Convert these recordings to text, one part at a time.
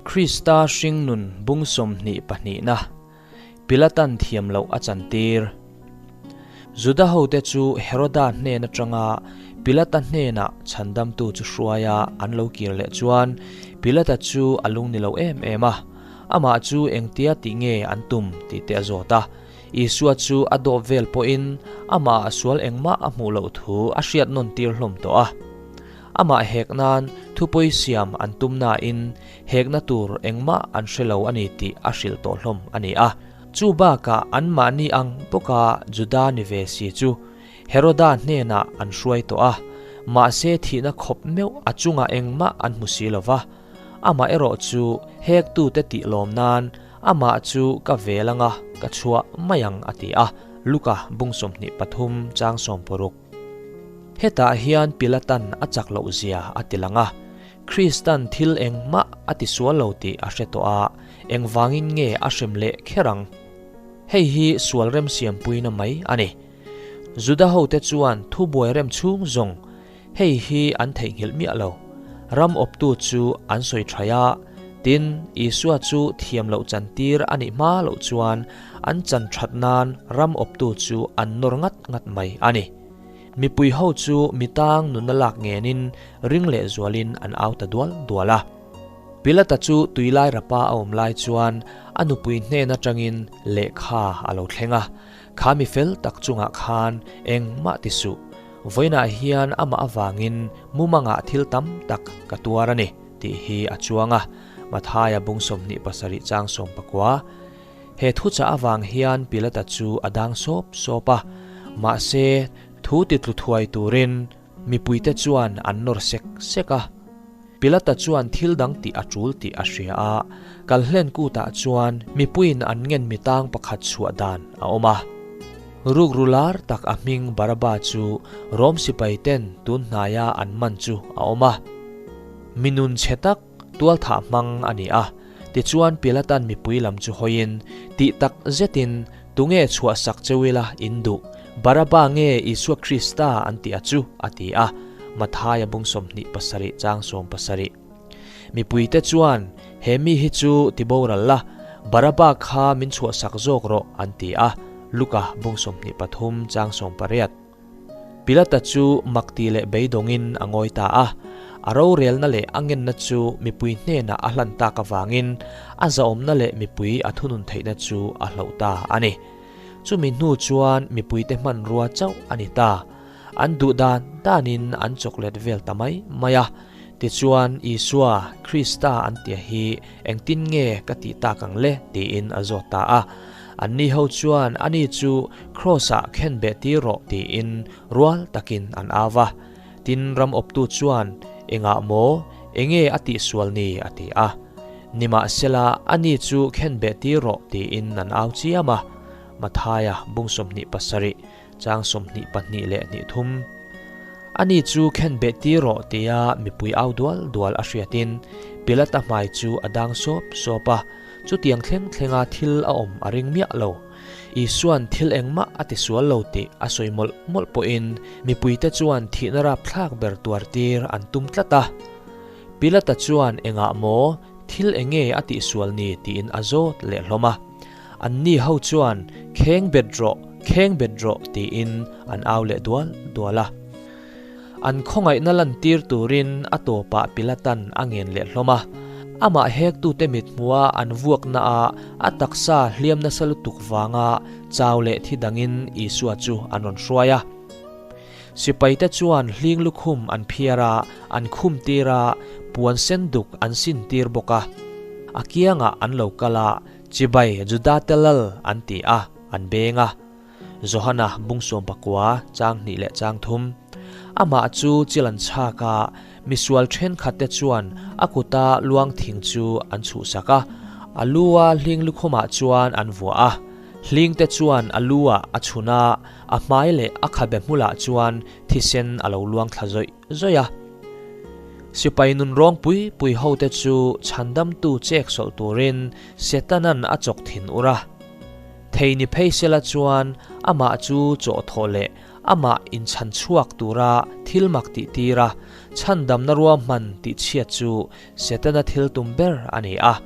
Krista hringnun bung 22na, Pilatan thiam loh a chantir. Juda hote chu Heroda hnen atanga Pilata hnenah chhandamtu chu hruaia an lo kir leh chuan Pilata chu a lung ni lo em em a, amah chu engtia tih nge an tum tih te a zawt a. Isua chu a dawp vel pawhin amah a sual engmah a hmuh loh thu a hriat nawn tir hlawm tawh a. Amah hek nan thupawi siam an tum nain hekna tur engmah an hre lo a ni tih a hrilh tawh hlawm a ni a. Chu bakah anmahni ang bawka Juda ni ve si chu Heroda hnenah an hruai tawh a, mahse thihna khawp meuh a chungah engmah an hmu si lo va. Amah erawh chu hektute tih lawm nan amah chu ka vel anga ka chhuah mai ang a ti a, Luka bung 23 chang 60. Hetah hian Pilatan a chak loh zia a ti lang a, Kristan thil engmah a ti sual lo tih a hre tawh a, engvangin nge a hrem leh kher ang? Hei hi sual remsiampuina mai a ni. Juda hote chuan thubuai rem chhung zawng hei hi an theihnghilh miah lo. Ram awptu chu an sawi thaih a, tin, Isua chu thiam loh chantir a nih hma loh chuan an chan that nan ram awptu chu an nawr ngat ngat mai a ni. Mipui ho chu mi tang nunna lak ngenin ring leh zualin an au ta dual dual a. Pilata chu tuilai rapa a awm lai chuan a nupui hnen atangin lehkha a lo thleng a, Kha mi fel tak chungah khan engmah ti suh. Vawiinah hian amah avangin mumangah thil tam tak ka tuar a ni, tih hi a chuang a, Mathaia bung 27 chang 19. He thuchah avang hian Pilata chu a dang sawp sawp a, mahse thu titlu thuai turin mipuite chuan an nawr sek sek a. Pilata chuan thil dang tih a tul tih a hria a, kalhlen kutah chuan mipuiin an ngen mi tang pakhat chhuah dan a awm a. Rukru lar tak a hming Baraba chu Rom sipai ten tun hnaia an man chu a awm a. Mi nun chhe tak tualthah hmang a ni a, tichuan Pilatan mipui lam chu hawiin tih tak zetin tunge chhuahsak cheuila in duh, Baraba nge Isua Krista an tih a chu a ti a, Mathaia bung 27 chang 70. Mipuite chuan he mi hi chu ti boral la, Baraba kha min chhuahsak zawk rawh an ti a, Luka bung 23 chang 18. Pilata chu makti leh beidawngin a ngawi ta a, a rorelna leh a ngenna chu mipui hnenah a hlan tak avangin a zahawmna leh mipui a thunun theihna chu a hloh ta a ni. Chumi hnu chuan mipuite hmanrua chauh a ni ta. An duh dan danin an chawklet vel ta mai mai a. Tichuan, Isua, Krista an tia hi engtin nge ka tih tak ang le? tiin a zawt ta a. Anni ho chuan ani chu Kraws-ah khenbeh tir rawh tiin rual takin an au va. Tin, ram awptu chuan, Engah maw? Enge a tihsual ni? a ti a. Nimahsela, ani chu khenbeh tir rawh tiin an au chiam a. Mathaia bung 27 chang 22 leh 23. Ani chu khenbeh tir rawh tia mipui au dual dual a hriatin Pilata hmai chu a dang sawp sawp a, chutiang thleng thlenga thil a awm a ring miah lo. Isuan thil engmah a tisual lo tih a sawi mawlh mawlh pawhin mipuite chuan thihna rapthlak ber tuar tir an tum tlat a. Pilata chuan engah maw thil enge a tihsual ni tiin a zawt leh hlawm a. Anni ho chuan kheng bet rawh, kheng bet rawh tiin an au leh dual dual a. An khawngaihna lantir turin a tawpah Pilatan a ngen leh hlawm a. Amah hektute mithmuha an vuaknaah a taksa hliam nasa lutuk vanga chau leh thi dangin Isua chu an rawn hruai a. Sipaite chuan hling lukhum an phiar a, an khum tir a, puan sen duk an sin tir bawk a. A kiangah an lo kal a, Chibai Judate lal an ti a, an beng a. Johana bung 19 chang 2 leh chang 3. Amah chu chil an chhak a, misual thenkhatte chuan a kuta luang thing chu an chhuhsak a, a lu-a hling lukhumah chuan an vuah a. Hlingte chuan a lu-ah a chhun a, a hmai leh a khabe hmulah chuan thisen a lo luang thla zawih zawih a. Sipai nun rawng pui pui hote chu chhandamtu chek sawlh turin Setanan a chawk thin ur a. Thei ni phei sela chuan amah chu chawhthawh leh Amah inchhan chhuak tura thil mak tih tira chhandamna ruahman tih chhiat chu Setana thil tum ber a ni a.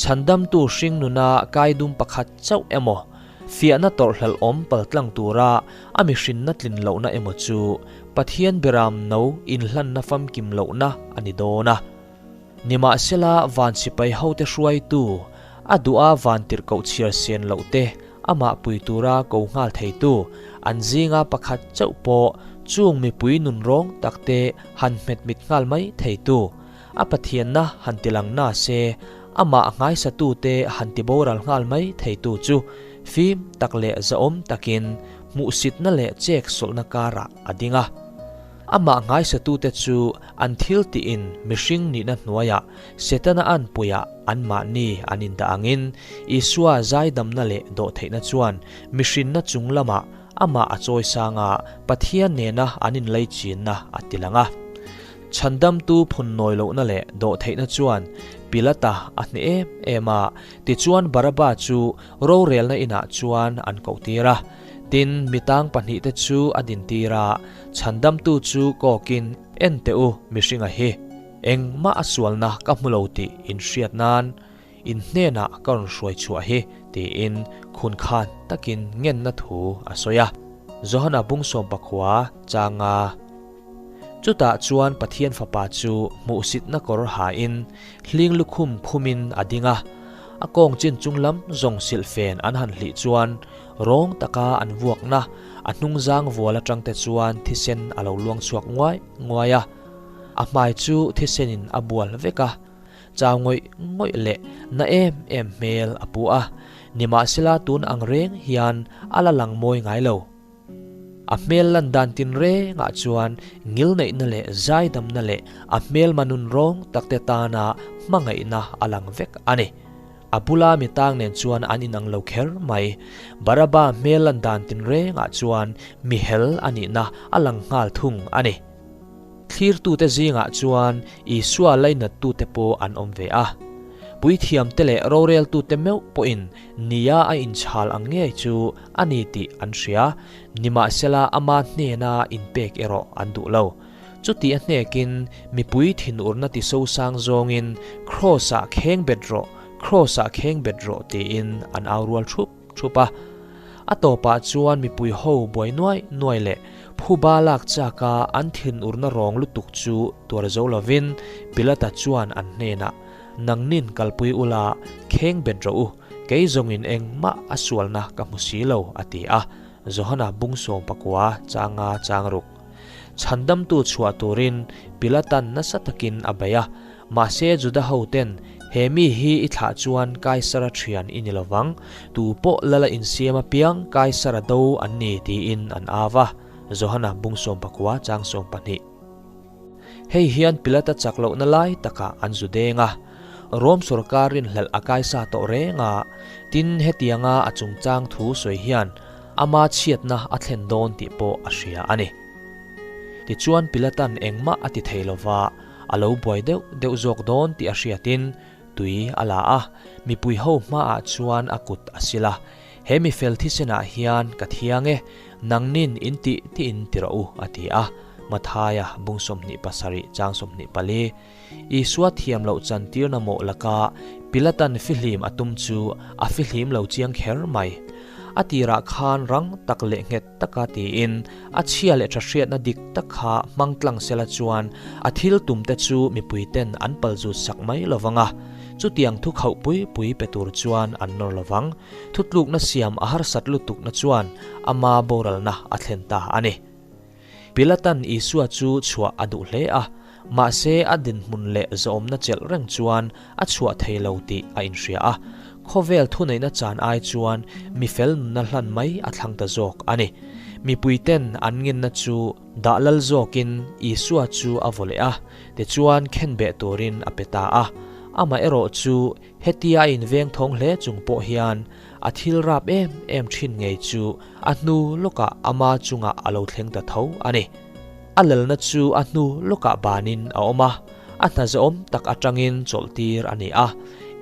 Chhandamtu hringnuna kaidum pakhat chauh emaw, fiahna tawrhhlelh awm paltlang tura a mihrinna tlin lohna emaw chu Pathian beram no inhlanna famkim lohna a ni dawn a. Nimahsela van sipai hote hruaitu, a duha van tirhkoh chhiar sen loh te amah pui tura ko nghal theitu an zinga pakhat chauh pawh chung mipui nunrawng takte han hmetmit nghal mai theitu A Pathianna han ti lang na se, amah nghaisatute han ti boral nghal mai theitu chu fim tak leh zahawm takin hmuhsitna leh chek sawlhna karah a ding a. Amah nghaisatute chu an thil tiin mihring nihna hnuaiah Setana anpuiah anmahni an indah angin Isua zaidamna leh dawhtheihna chuan mihrinna chung lamah amah a chawisang a, Pathian nena an inlaichinna a ti lang a. Chhandamtu phun nawi lohna leh dawhtheihna chuan Pilata a hneh em em a, tichuan Baraba chu rorelna inah chuan an kohtir a. Tin, mitang pahnihte chu a dintir a, chhandamtu chu kawkin, En teh u, mihringa hi, engmah a sualna ka hmu lo tih in hriat nan in hnenah ka rawn hruai chhuah hi, tiin khunkhan takin ngenna thu a sawi a. Johana bungsawm pakhua changa. Chutah chuan Pathian Fapa chu hmuhsitna kawr hain hling lukhum khumin a ding a, a kawng chin chung lam zawng silhfen an han hlih chuan rawng taka an vuakna a hnungzang vual atangte chuan thisen a lo luang chhuak nguai nguai a, a hmai chu thisenin a bual vek a, chau ngawih ngawih leh na em em hmel a pu a, nimahsela tun ang reng hian a la lang mawi ngai lo. A hmel lan dan tinrengah chuan ngilneihna leh zaidamna leh a hmelma nun rawng takte tana hmangaihna a lang vek a ni. A bula mi tang nen chuan an inang lo kher mai. Baraba hmel lan dan tinrengah chuan mi hel a nihna a lang nghal thung a ni. Thlirtute zingah chuan Isua lainattute pawh an awm ve a. Puithiamte leh roreltute meuh pawhin nia a inchhal ang ngei chu a ni tih an hria, nimahsela ama hnena inpek erawh an duh lo. Chuti a hnekin mipui thinurna ti sosang zawngin Kraws-ah kheng bet rawh, Kraws-ah kheng bet rawh tiin an au rual thup thup a. A tawpah chuan mipui ho buai nuai nuai leh phuba lak chaka an thinurna rawng lutuk chu tuar zo lovin Pilata chuan an hnenah, Nangnin kalpui ula, kheng bet rawh u, kei zawngin engmah a sualna ka hmu si lo, a ti a. Johana bung 19 changa chang ruk. Chhandamtu chhuah turin Pilatan nasa takin a bei a, mahse Juda hoten, He mi hi i thlah chuan Kaisara thian i ni lovang, tu pawh lala insiam apiang Kaisara do an ni tiin an au a, Johana bung 19 chang 12. Hei hian Pilata chak lohna lai takah an zu deng a, Rom sorkar rinhlelh a kaisa tawh reng a, tin hetianga a chungchang thu sawi hian ama chhiatna a thlen dawn tih pawh a hria a ni. Tichuan Pilatan engmah a ti thei lova, a lo buai deuh deuh zawk dawn tih a hriatin tui a la a, mipui ho hmaah chuan a kut a sil a, He mi fel thisenah hian ka thiang e, nangnin in tih tiin ti rawh u, a ti a. Mathaia bung 27 chang 24. Isua thiam loh chantirna mawh laka Pilatan fihlim a tum chu a fihlim lo chiang kher mai. A tirah khan rang tak leh nghet taka tiin a chhia leh tha hriatna dik tak kha hmang tlang sela chuan a thil tumte chu mipuiten an palzut sak mai lovang a, chutiang thu khauh pui pui pe tur chuan an nawr lovang. Thutlukna siam a harsat lutukna chuan ama boralna a thlen ta a ni. Pilatan Isua chu chhuah a duh hle a, mahse a dinhmun leh zawmna chelh reng chuan a chhuah thei lo tih a inhria a. Khawvel thuneihna chan ai chuan mi fel nunna hlan mai a thlang ta zawk a ni. Mipuiten an ngenna chu dah lal zawkin Isua chu a vaw leh a, tichuan khenbeh turin a pe ta a. Amaherawh chu Hetia a inveng thawng hle chung pawh hian a thil rap em em thin ngei chu a hnu lawkah ama chungah a lo thleng ta tho a ni. A lalna chu a hnu lawkah banin a awm a, a hna zahawm tak atangin chawlhtir a ni a,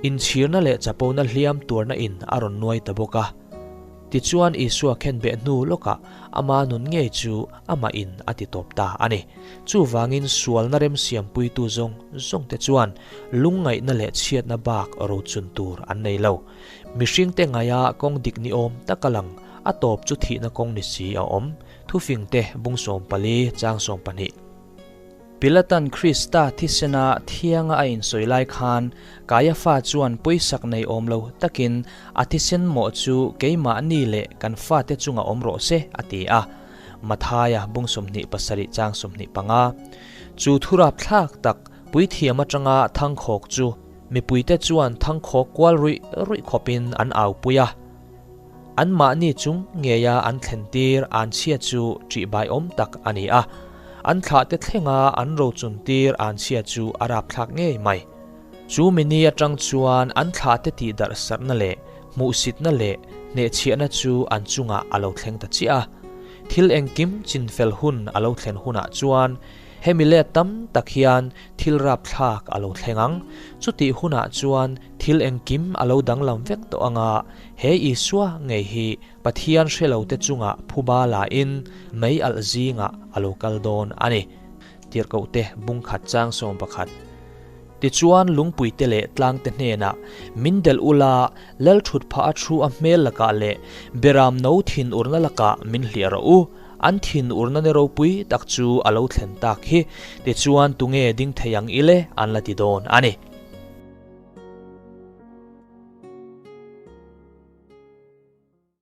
inchhirna leh chapona hliam tuarna in a rawn nuai ta bawk a. Tichuan Isua khenbeh hnu lawkah ama nun ngei chu amahin a ti tawp ta a ni. Chuvangin sualna remsiampuitu zawng zawngte chuan lungngaihna leh chhiatna bak rochun tur an nei lo. Mihringte ngaia kawng dik ni awm taka lang a tawp chu thihna kawng ni si a awm. Thufingte bung 14 chang 12. Pilatan Krista thisena thianga a insawi lai khan Kaiafa chuan pawisak nei awm lo takin a thisen mawh chu keimahni leh kan fate chunga awm rawh se a ti a. Mathaia bung 27 chang 25. Chu thurap thlak tak puithiam atanga thangkhawk chu mipuite chuan thangkhawk kual ruih ruih khawpin an au pui a. An mahni chung ngeia an thlen tir an chhia chu ṭih bai awm tak a ni a. An thlah te thlenga an rochun tir an chhia chu a rap thlak ngei mai. Chu mini atang chuan an thlah te tih darh sarhna leh hmuhsitna leh hnehchhiahna chu an chungah a lo thleng ta chiah a. Thil engkim chinfel hun a lo thlen hunah chuan hemi let tam tak hian thil rap thlak a lo thleng ang. Chutih hunah chuan thil engkim a lo danglam vek tawh anga he Isua ngei hi Pathian hrelo te chungah phuba la in mei alh zingah a lo kal dawn a ni. Tirhkoh te bung khat chang 11. Tichuan lungpui te leh tlang te hnenah min delh ula lal thut phah a thu a hmel lakah leh beram no thin urna lakah min hliah rawh u. An thin urna ni ropui tak chu a lo thlen tak hi. Tichuan tunge ding thei ang ile an la ti dawn a ni.